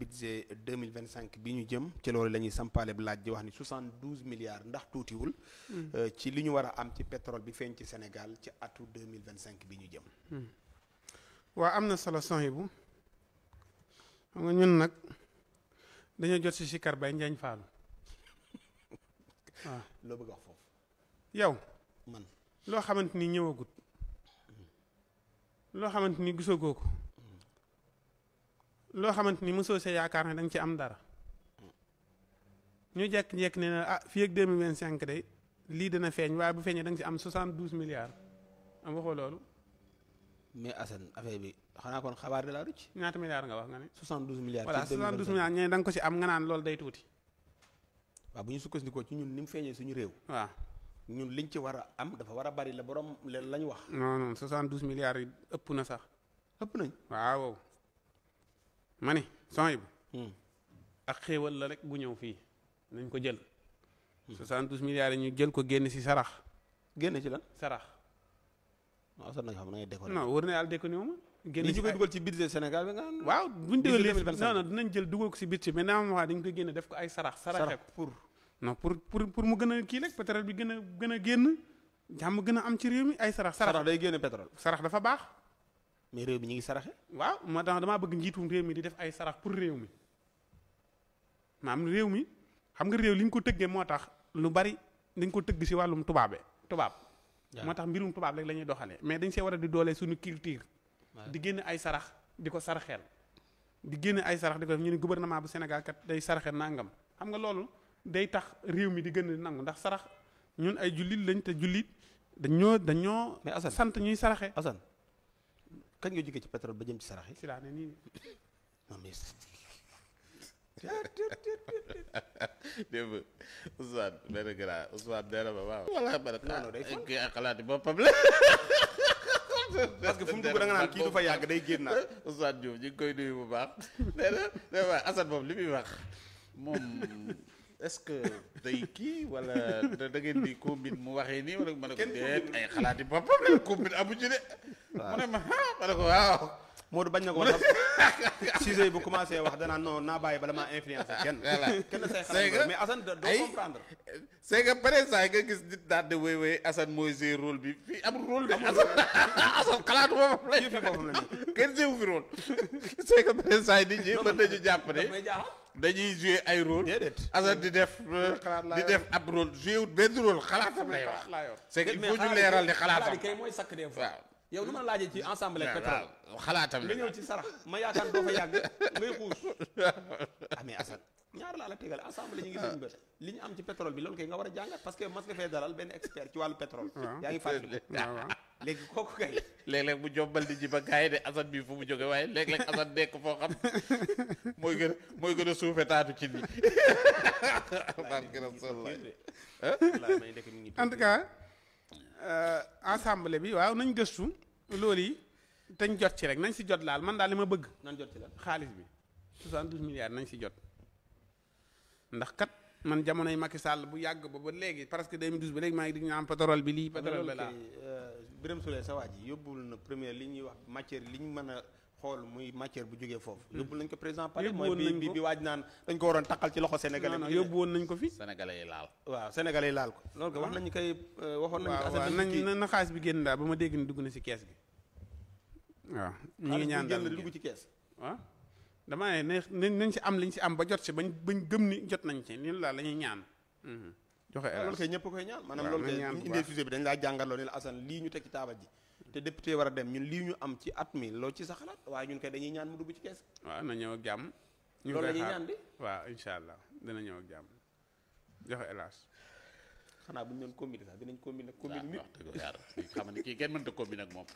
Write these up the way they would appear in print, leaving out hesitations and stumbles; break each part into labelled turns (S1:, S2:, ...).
S1: budget 2025 bi ñu jëm ci loolu la ñuy sampaale bu laaj di wax ni 72 milliards ndax tuutiwul. ci li ñu war a am ci pétrole bi feeñ ci Sénégal ci atu 2025 bi ñu jëm.
S2: waaw am na solo Sohibou xam nga ñun nag dañoo jot si Sikar Bay Njaañ Faalu waaw.
S1: loo bëgg wax foofu.
S2: yow
S1: man
S2: loo xamante ni ñëwagut loo xamante ni gisagoo ko loo xamante ni mosoo see yaakaar ne da nga ci am dara ñu jekk-jekk ne ah fii ak 2025 de lii dina feeñ waaye bu feeñee da nga ci am 72 milliards am waxoo loolu.
S1: mais Assane affaire bi xanaa kon xabaar de la rucc.
S2: ñaata milliards nga wax nga ne.
S1: 72 milliards.
S2: voilà 72 milliards ñee da nga ko ci am nga naan loolu day tuuti.
S1: waaw bu ñu sukkandikoo ci ñun ni mu feeñee suñu réew.
S2: waaw
S1: ñun liñ ci war a am dafa war a bari la borom la ñu wax.
S2: non non 72 milliards yi ëpp na sax.
S1: ëpp nañ.
S2: waaw ma ne Sohibou ak xéewal la rek bu ñëw fii nañ ko jël. 72 milliards yi ñu jël ko génn ci sarax.
S1: génn ci lan.
S2: sarax.
S1: waaw sax nañu xam na ngay déconné.
S2: non wër na yàlla déconné wu ma. génn ci
S1: koy dugal ci budget Sénégal bi nga.
S2: waaw buñ dugalee non non dinañ jël dugal ko ci budget mais naa ma wax dañ koy génne def ko ay sarax. saraxe ko
S1: pour.
S2: non pour mu gën a kii rek pétrole bi gën a génn jàmm gën a am ci réew mi ay sarax.
S1: sarax day génne pétrole.
S2: sarax dafa baax.
S1: mais réew mi ñu ngi saraxe.
S2: waaw moo tax damaa bëgg njiitum réew mi di def ay sarax pour réew mi maam réew mi xam nga réew li ñu ko tëggee moo tax lu bari dañ ko tëgg ci wàllum tubaab. moo tax mbirum tubaab rek la ñuy doxalee mais dañ see war a di doole suñu culture. di génne ay sarax di ko saraxeel. di génne ay sarax di ko def ñu ne gouvernement bu Sénégal kat day saraxe nangam xam nga loolu day tax réew mi di gën a nangu ndax sarax ñun ay jullit lañ te jullit dañoo.
S1: mais Assane
S2: sant ñuy saraxe.
S1: Assane kañ nga jógee ci pétrole ba jëm ci sarax yi.
S2: si laa ne nii.
S1: non mais.
S3: démb Ousmane benn grand Ousmane nee na ma waaw. wala ma ne
S1: non day fon
S3: kii ak xalaati boppam la.
S1: parce que fu mu dugg da nga naan kii du fa yàgg day génn naa.
S3: Ousmane Diouf ñu ngi koy nuyu bu baax. nee na waaw Assane moom li muy wax moom est-ce que day kii wala da ngeen di combine mu waxee nii wala ma ne ko déet ay xalaati boppam la combine amu ci de. mu ne ma ma ne ko waaw.
S1: Modou bañ na ko wax sujet bu commencé wax danaa non naa bàyyi bala maa influencé kenn.
S3: voilà
S1: kenn say xalaat mais Assane doo comprendre.
S3: c'est que par exemple nga gis nit daal de wéy Assane mooy jouer rôle bi fii amul rôle bi. Assane xalaatu boppam la.
S1: fi boppam la nii.
S3: kenn joué fi rôle. c'est que par exemple nit ñi mën nañu jàpp ne
S1: may jaaxal.
S3: dañuy jouer ay rôle.
S1: déedéet
S3: Assane di def ab rôle joué wut benn rôle xalaatam lay wax. c'est que il faut ñu leeral ni xalaatam.
S1: kay mooy sakk des fois.
S3: waaw.
S1: yow du ma laajee ci ensemble pétrole
S3: waaw xalaatam
S1: nga ñëw ci sarax ma yaakaar doo fa yàgg ngay xuus ah mais Assane ñaar laa la tegal ensemble ñu ngi suñu bët li ñu am ci pétrole bi loolu kay nga war a jàngat parce que mas nga fee dalal benn expert ci wàllu pétrole yaa ngi fàttali léegi kooku kay
S3: léeg-léeg mu jombal di ji ba gars yi de Assane bi fu mu jóge waaye léeg-léeg Assane nekk foo xam mooy gën a suufe taatu ci ni
S2: en tout cas assemblée bi waaw nañ gëstu loolu yi dañ jot ci rek nañ si jot laal man daal li ma bëgg.
S1: nan jot ci lan
S2: xaalis bi 72 milliards nañ si jot ndax kat man jamonoy Macky Sall bu yàgg ba léegi parce que 2012 ba léegi maa ngi di ñu am pétrole bi lii pétrole bi laa.
S1: Birame Souleye sa waa ji yóbbul na première li ñuy wax matière li ñu mën a xool muy matière bu jógee foofu. yóbbul nañ ko président Palais mooy bi waaj naan dañ ko waroon takkal ci loxo sénégalais.
S2: non yóbbu woon nañ ko fi.
S3: sénégalais yi laal.
S1: waaw sénégalais yi laal ko. loolu ko wax nañu koy waxoon nañu ko.
S2: waaw nañ na xaalis bi génn daal ba ma dégg ni dugg na si kees gi. waaw ñu ngi ñaan daal
S1: dugg ci kees.
S2: waaw damaa ne nañ si am liñ si am ba jot si bañ gëm ni jot nañ ci nii la ñuy ñaan. joxe
S1: loolu kay ñëpp koy ñaan. maanaam loolu kay bu ñu indee sujet bi dañ laa jàngaloo ni la Assane lii ñu teg ci taabal ji te député war a dem ñun lii ñu am ci at mi loo ci sa xalaat waaye ñun kay dañuy ñaan mu dugg ci kees.
S2: waaw na ñëw ak jàmm.
S1: loolu la ñuy ñaan di.
S2: waaw incha allah dina ñëw ak jàmm joxe hélas.
S1: xanaa bu ñu doon combiner sax dinañ combiner nit.
S3: wax dëgg yàlla xam ne kii kenn mënta combiner ak moom.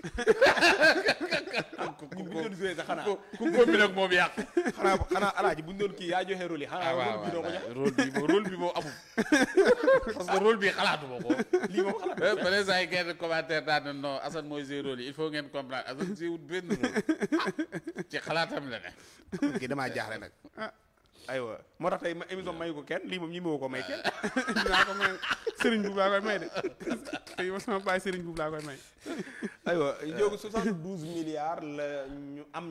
S1: ku doon joué sax xanaa
S3: ku combiner ak moom yàq.
S1: xanaa alaaji bu ñu doon kii yaa joxe rôle yi. xanaa rôle bi doo ko jox
S3: rôle bi moo amul. parce que rôle bi xalaatu ma ko.
S1: lii moom xalaatu
S3: par exemple kenn commentaire daan na non Assane mooy jouer rôle yi il faut ngeen comprendre Assane jouer wut benn rôle ci xalaatam la ne.
S1: kii damaa jaaxle nag. aywa moo tax tey émission mayu ko kenn lii moom ñi moo ko may kenn.
S2: dinaa ko may Serigne Boub laa koy may de tey ma sama baay Serigne Boub laa koy may.
S1: aywa jógu 72 milliards la ñu am